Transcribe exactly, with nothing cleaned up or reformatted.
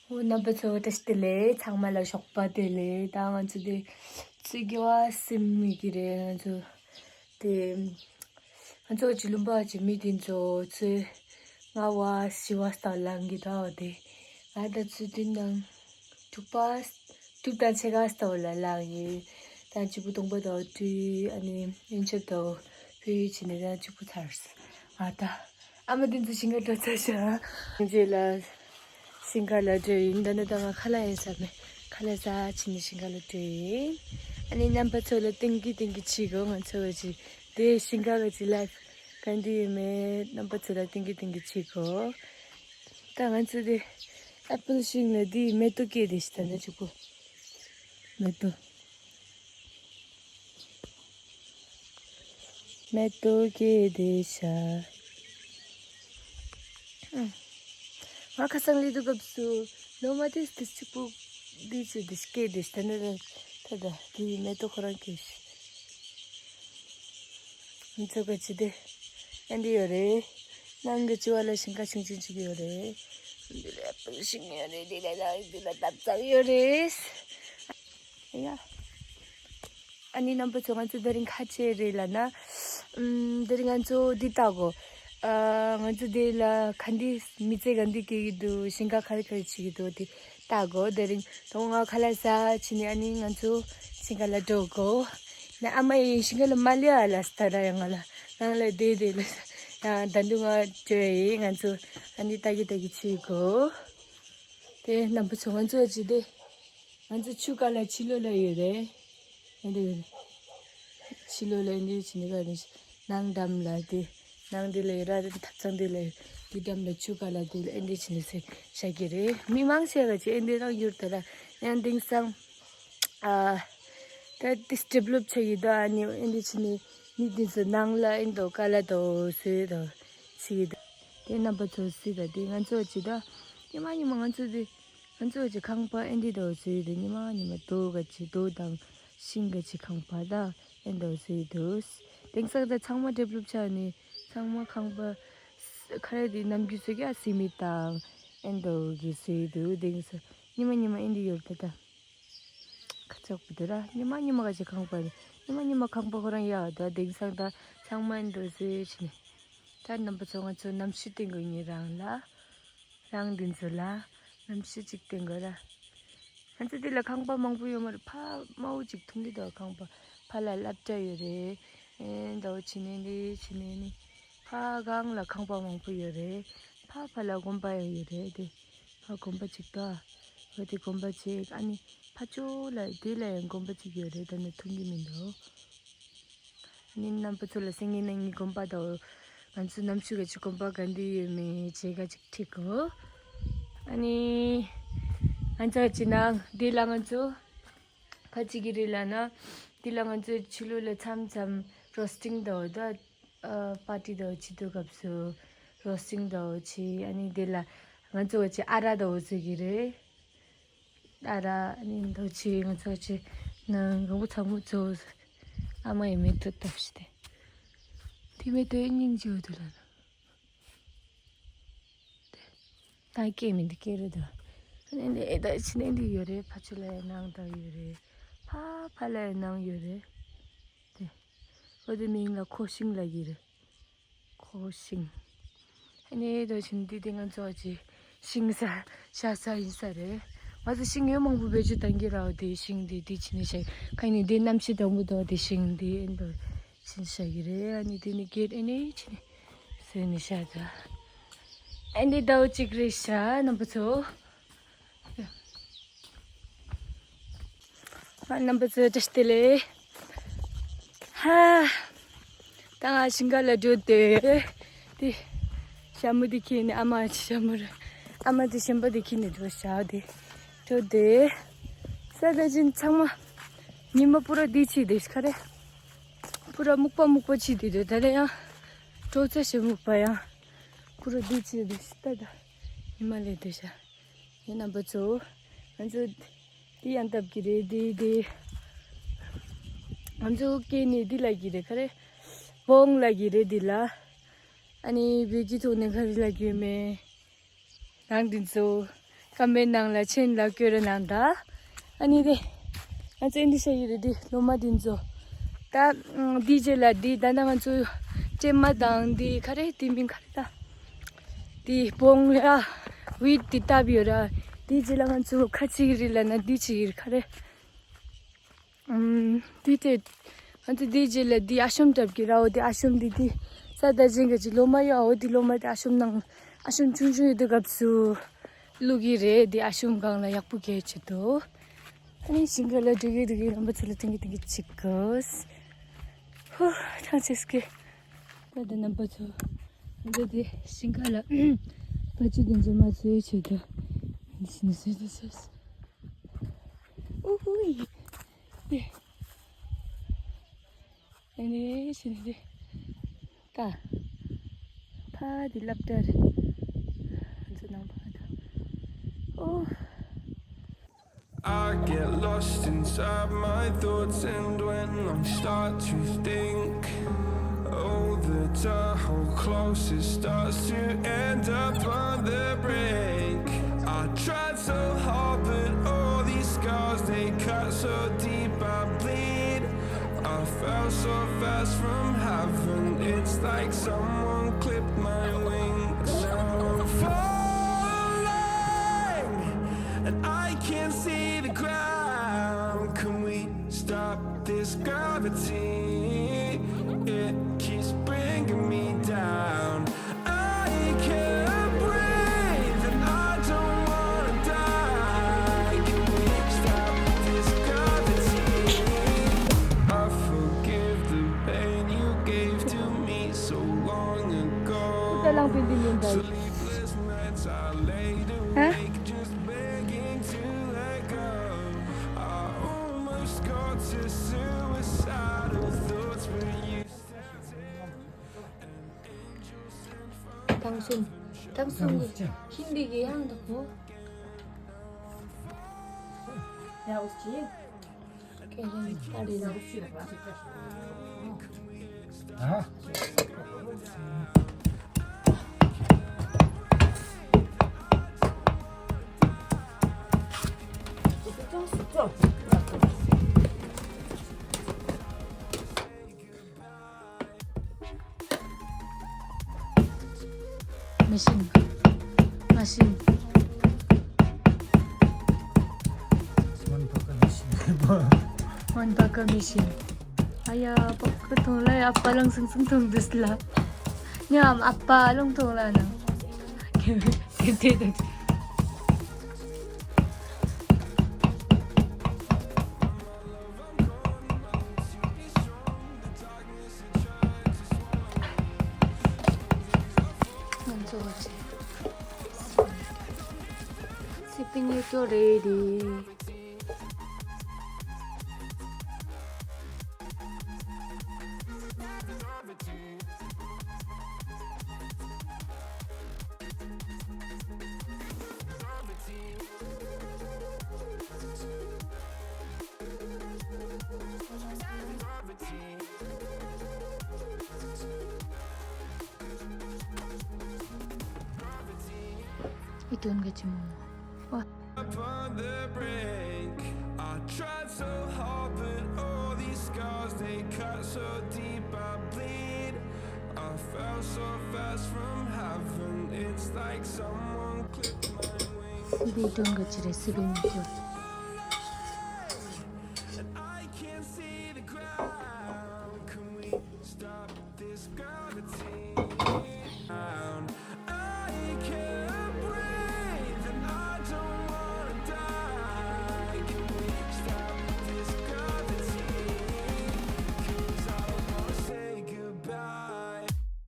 ཨོ། རྣམ་པ་ཚོ་བཀྲ་ཤིས་བདེ་ལེགས། ཚང་མ་ལ་ཞོགས་པ་བདེ་ལེགས། ད་ང་ཚོ་དེ་ཚུར་དགེ་བ་སེམས་མི་གི་རེད། ང་ཚོ་དེ་ང་ཚོ་གཅིག་ལུང་པ་གཅིག་མི་དེ་ཚོ་ཚུར་ལྔ་པ་བཞི་པ་ལྟ་བུ་ལངས་གི་འདུག་དེ་ང་ད་ཚོ་དེ་ནང་དྲུག་པ་དྲུག་དང་ཕྱེད་ཀ་ལྟ་བུ་ལ་ལངས་ཡིན། ད་གཅིག་པུ་སྟོང་པ་དང་དུས་ཨ་ནི་ཡོན་ཆབ་དང་ཕུལ་བྱས་ནས་ད་གཅིག་པུ་ཚར་སོང་། ང་ད་ཨ་མ་དེ་ཚོ་ཞིང་ཁ་འགྲོ་ཚར་ཤག་རྗེས་ལ་ཞིང་ཁ་ལ་འགྲོ་ཡིན། ད་ནི་ད་ང་ཁ་ལག་ཡིན་ས་མེད། ཁ་ལག་ཟ་བྱས་ནས་ཞིང་ཁ་ལ་འགྲོ་ཡིན། ཨ་ནི་རྣམ་པ་ཚོ་ལ་ཏིང་གི་ཏིང་གི་བྱེད་དགོས། ང་ཚོ་བ་ཅིག་དེ་ཞིང་ཁ་ག་ཅིག་ལ་ག་འདི་ཡོད་མེད་རྣམ་པ་ཚོ་ལ་ཏིང་གི་ཏིང་གི་བྱེད་དགོས། ད་ང་ཚོ་དེ་ཨ་པལ་ཤིང་ལ་དེ་མེ་ཏོག་སྐྱེས་དེ་ཤི་ད་ནི་གཅིག་པུ་མེ་ཏོག་མེ་ཏོག་སྐྱེས་བསྡད་ཤག་ང་ཁ་སང་སླེབས་དུས་སྐབས་སུ་ལོ་མ་དེ་དེ་གཅིག་པུ་འདི་ཚོ་འདི་སྐྱེས་བསྡད་ཤག་ད་ནི་ད་ད་དེ་མེ་ཏོག་ཁོ་རང་སྐྱེས་ཤག་ང་ཚོ་ག་ཅི་དེ་ཨེ་འདི་ཡོད་རེད། ནང་གི་ཅི་བ་ལ་ཞིང་ཁ་ཆུང་ཆུང་ཅིག་ཡོད་རེད། འདི་ལ་ཨ་པལ་ཤིང་ཡོད་རེད། འདི་ལ་ལ་འདི་ལ་འདབ་ཆགས་ཡོད་རེད། ཡ། ཨ་ནི་རྣམ་པ་ཚོ་ང་ཚོ་དེ་རིང་ག་ཅི་རེད་ལབ་ན། ཨམ། དེ་རིང་ང་ཚོ་འདི་ལྟ་གོ། ཨ། ང་ཚོ་དེ་ལ་ག་འདི་མི་ཚེ་ག་འདི་སྐྱེལ་གི་འདུག་ཞིང་ཁ་ག་རེ་ག་རེ་བྱེད་ཀྱི་འདུག་དེ་ལྟ་གོ། དེ་རིང་དང་ང་ཁ་ལག་ཟ་བྱས་ནས་ཨ་ནི་ང་ཚོ་ཞིང་ཁ་ལ་འགྲོ་གོ། ན་ཨ་མ་ཡིན་ཞིང་ཁ་ལ་མ་སླེབས་ཨ་ལ་སྟ་ར་ཡང་ང་ལ་ནང་ལ་བསྡད་བསྡད་ལ་ཡང་ད་དུང་ང་བྲོས་ཡིན། ང་ཚོ་ཨ་ནི་ལྟ་གི་ལྟ་གི་བྱེད་གོ། དེ་རྣམ་པ་ཚོ་ང་ཚོ་ཅི་དེ། ང་ཚོ་ཆུ་ཀ་ལ་ཕྱི་ལོགས་ལ་ཡོད་རེད། ཨེ་འདྲ་ཡོད་རེད། ཕྱི་ལོགས་ལ་ཨེ་འདྲ་བྱས་ནས་ག་རེ་ནང་འགྲམ་ལ་དེ། ནང་དེ་ལ་ཡོད་ར་དེ་ཐབ་ཚང་དེ་ལ་ཡོད། དེ་འགྲམ་ལ་ཆུ་ཀ་ལ་དེ་ལ་ཨེ་འདྲ་བྱས་ནས་ཟེར་བཞག་གི་རེད། མི་མང་ཆེ་བ་ཅིག་ཨེ་འདྲ་རང་ཡོད་ད་ར། ཡང་དེང་སང་ཨ། ད་དེ་ཌི་ཝེ་ལོབ་ཆགས་ཡོད་ད། ཨ་ནི་ཨེ་འདྲ་བྱས་ནས་མི་དེ་ཚོ་ནང་ལ་ཨེ་འདྲ་ཀ་ལ་དང་ཟེར་དང་བྱས་ཡོད་ད། དེ་རྣམ་པ་ཚོ་སྲིད་ད། དེ་ང་ཚོ་ཅི་ད་ཉི་མ་ཉི་མ་ང་ཚོ་དེ། ང་ཚོ་གི་ཁང་པ་ཨེ་འདྲ་དང་བཟོས་ཏེ་ཉི་མ་ཉི་མ་རྡོ་ག་ཅིག་རྡོ་དང་ཤིང་ག་ཅིག་ཁང་པ་དང་ཨེ་འདྲ་བཟོས་འདུག་དེང་སང་ད་ཚང་མ་ཌི་ཝེ་ལོབ་ཆགས་ནས་ཚང་མ་ཁང་པ་ཁ་ར་དེ་ནམ་རྒྱུན་ཚོ་ག་སི་མེན་ཊི་དང་ཨེ་འདྲ་གི་བཟོས་འདུག་དེང་སང་ཉི་མ་ཉི་མ་ཨེ་འདྲ་ཡོད་པ་ད། ཁ་ཆག་པོ་དེ་ར་ཉི་མ་ཉི་མ་ག་ཅིག་ཁང་པ་རེད། ཉི་མ་ཉི་མ་ཁང་པ་ཁོ་རང་ཡག་ད། དེང་སང་ད་ཚང་མ་ཨེ་འདྲ་བཟོས་བྱས་ནས་ད་རྣམ་པ་ཚོ་ང་ཚོ་གནམ་གཤིས་སྟེང་གི་ཉིན་རང་ལ། རང་འདི་ཚོ་ལ་གནམ་གཤིས་གཅིག་བསྟན་དགོས་ར། ང་ཚོ་འདི་ལ་ཁང་པ་མང་པོ་ཡོད་མ་རེད། ཕ་དམའ་བོ་གཅིག་མཐོང་གི་འདུག་ཁང་པ་ཕ་ལ་སློབ་གྲྭ་ཡོད་རེད། ཨེ་འདྲ་བོ་བྱས་ནས་འདི་བྱས་ནས་ནི་ཕ་སྒང་ལ་ཁང་པ་མང་པོ་ཡོད་རེད། ཕ་ཕ་ལ་དགོན་པ་ཡང་ཡོད་རེད། དེ་ཕ་དགོན་པ་གཅིག་འདུག་འོ་དེ་དགོན་པ་གཅིག་ཨ་ནི་ཕ་ཕྱོགས་ལ་དེ་ལ་ཡང་དགོན་པ་གཅིག་ཡོད་རེད། ད་ནི་མཐོང་གི་མི་འདུག་ཨ་ནི་རྣམ་པ་ཚོ་ལ་སེང་གེ་གནས་རྙིང་དགོན་པ་དང་ང་ཚོ་གནམ་ཆུ་ག་ཅིག་དགོན་པ་ག་འདི་ཡོད་མེད་བྱེད་ག་ཅིག་ཁྲིད་གོ། ཨ་ནི་ང་ཚོ་ཅི་ན་འདི་ལ་ང་ཚོ་ཕ་གཅིག་གི་རེད་ལ་ན་འདི་ལ་ང་ཚོ་ཕྱི་ལོགས་ལ་མཚམས་མཚམས་རོ་སི་ཊིང་དང་ད་པར་ཊི་དང་བྱེད་དུས་སྐབས་སུ་རོ་སི་ཊིང་དང་བྱེད། ཨ་ནི་འདི་ལ་ང་ཚོ་ཅི་ཨ་ར་དང་བཟོ་གི་རེད། ཨ་ར་ཨ་ནི་འདོ་ཆེ་ང་ཚོ་ཆེ་ནང་གང་པོ་ཚང་མ་ཚོ་ཨ་མ་ཡི་མེ་ཏོག་བཏབ་ཤི་ཏེ། དེ་མེ་ཏོག་སྙིང་རྗེ་བོ་འདུག་ལ་ན། ད་སྐྱེ་མི་འདི་སྐྱེ་རེད་ད། ཨ་ནི་འདི་ཨེ་ད་ཕྱི་ནས་འདི་ཡོད་རེད། ཕ་ཆུ་ལ་ཡང་ནང་ད་ཡོད་རེད། ཕ་ཕ་ལ་ཡང་ནང་ཡོད་རེད། དེ། འོ་དེ་མིང་ལ་ཁོ་ཤིང་ལ་གི་རེད། ཁོ་ཤིང་། ཨ་ནི་ད་ཕྱིན་འདི་དེ་ང་ཚོ་ཅི་ཤིང་ས་ཤ་ས་ཡིན་ས་རེད། ང་ཚོ་ཤིང་ཡོད་མང་པོ་བེད་སྤྱོད་གཏང་གི་ར། འོ་དེ་ཤིང་དེ་དེ་ཕྱིན་ནས་ཤ་ཁ་ནི་དེ་གནམ་གཤིས་དྭངས་པོ་དང་དེ་ཤིང་དེ་ཨེ་འདོ་ཕྱིན་ཤ་གི་རེད། ཨ་ནི་དེ་ནི་གེ་ཨེ་ནི་ཕྱིན་ནས་ཟོས་ནས་ཤ་ད། ཨ་ནི་ཟླ་བ་གཅིག་རེད་ཤ་རྣམ་པ་ཚོ། ཨ་རྣམ་པ་ཚོ་བཀྲ་ཤིས་བདེ་ལེགས། ཧ། ད་ང་ཞིང་ཁ་ལ་འགྲོ་དེ། དེ། ཞྭ་མོ་དེ་ཁྱེར་ནས་ཨ་མ་ཅི་ཞྭ་མོ་རེད། ཨ་མ་དེ་གཞན་པ་དེ་ཁྱེར་ནས་འགྲོ་ཞྭ་དེ། འགྲོ་དེ། ས་ད་ཅིན་ཚང་མ། ཉི་མ་པུ་ར་དེ་ཕྱི་དེ་ཁ་རེ། པུ་ར་སྨུག་པ་སྨུག་པ་ཕྱི་དེ་དེ་ད་ལེ་ཡང་། དྲོ་ཚ་ཞྭ་སྨུག་པ་ཡང་། པུ་ར་དེ་ཕྱི་དེ་ཤི་ད་ད། ཉི་མ་ལས་དེ་ཤ། ཡིན་རྣམ་པ་ཚོ། ང་ཚོ་འདི་ཡང་བཏབ་ཀྱི་རེད། འདི་འདི། ང་ཚོ་སྐད་ནས་འདི་ལབ་ཀྱི་རེད་ག་རེ། བོང་ལབ་ཀྱི་རེད་འདི་ལ། ཨ་ནི་བོད་ཀྱི་ཐོག་ནས་ག་རེ་ལབ་ཀྱི་ཡོད་མེད། རང་འདི་ཚོ། ཀམ་མེན་ནང་ལ་མཆན་ལ་བཀོད་ར་གནང་ད། ཨ་ནི་རེད། ང་ཚོ་ཨེ་འདི་ཤ་ཡི་རེད་འདི་ལོ་མ་འདི་ཚོ། ད་འདི་རྗེས་ལ་འདི་ད་ལྟ་ང་ཚོ་སྲན་མ་དང་འདི་ག་རེ་འདི་མིང་ག་རེ་ད། འདི་བོང་ལ་ཝིད་འདི་བཏབ་ཡོད་ར། འདི་རྗེས་ལ་ང་ཚོ་ཁ་ཅིག་རེད་ལ་ན་འདི་ཅིག་རེད་ག་རེ། ཨམ། དེ་དེ། ང་ཚོ་དེའི་རྗེས་ལ་དེ་ཨ་ཤོམ་འགྲབ་ཀྱི་ར། འོ་དེ་ཨ་ཤོམ་དེ་དེ་ས་ད་ཅན་ག་ཅིག་ལོ་མ་ཡོད། འོ་དེ་ལོ་མ་དེ་ཨ་ཤོམ་ནང་ཨ་ཤོམ་ཆུང་ཆུང་ཡོད་དུས་སྐབས་སུ་བླུག་གི་རེད། དེ་ཨ་ཤོམ་སྒང་ལ་ཡག་པོ་གས་བྱེད་དོ། ཨ་ནི་ཞིང་ཁ་ལ་འགྲོ་གི་འགྲོ་གི་རྣམ་པ་ཚོ་ལ་ཐེངས་གི་ཐེངས་གི་ཅིག་གོ། ཧུ། ཐང་ཆད་སྐད། ད་དེ་རྣམ་པ་ཚོ། འདི་དེ་ཞིང་ཁ་ལ་ཕ་ཆུ་དེ་འཛོམས་མ་ཚོས་བྱེད་དོ། འདི་ཤི་ནི་སོས་དེ་སོས། ཨུ་ཧུ་ཡི། ཨེ་ནས་ཕྱིན་ཏེ། ཀ་ཕ་དེ་སློབ་གྲྭ་རེད། ང་ཚོ་ནང་ཕ་དང་། ཨོ། I get lost inside my thoughts, and when I start to think, oh, the tunnel closest starts to end up on the brink. I tried so hard, but all these scars, they cut so deep, I bleed. I fell so fast from heaven, it's like someone clipped my wings. Now I'm falling, and I can't see the ground. Can we stop this gravity? It keeps bringing me down. I can't breathe and I don't wanna die. Can we stop this gravity? I forgive the pain you gave to me so long ago. Sleepless nights I laid awake just begging to let go. I almost got to suicidal thoughts, but you stepped in. དང་སུན། དང་སུན་གྱི་ཧིན་དི་གི་ཡང་དག་པོ། ཡ་འུ་ཅི། ཀེ་རེ་ཨ་རེ་ལ། མེ་ཤིན། མ་ཤིན། One poker machine. One poker machine. ཨ་ཡ། པག་ཀི་འཐུང་ལ་ཡ། ཨ་ཕ་ལང་སང་སང་འཐུང་དུས་ལ། ཉམ་ཨ་ཕ་ལང་འཐུང་ལ་ན། དེ་དེ་དེ། ང་ཚོ་བ་ཆེ། སི་པིན་ཡོད་ཀྱོ་རེ་ཌི། ཨི་དོན་ག་ཅི་མོ། Up on the brink. I tried so hard, but all these scars, they cut so deep, I bleed. I fell so fast from heaven, it's like someone clipped my wings. སི་པིན་དོན་ག་ཅི་རེད། སི་པིན་མི་ཁྱོད།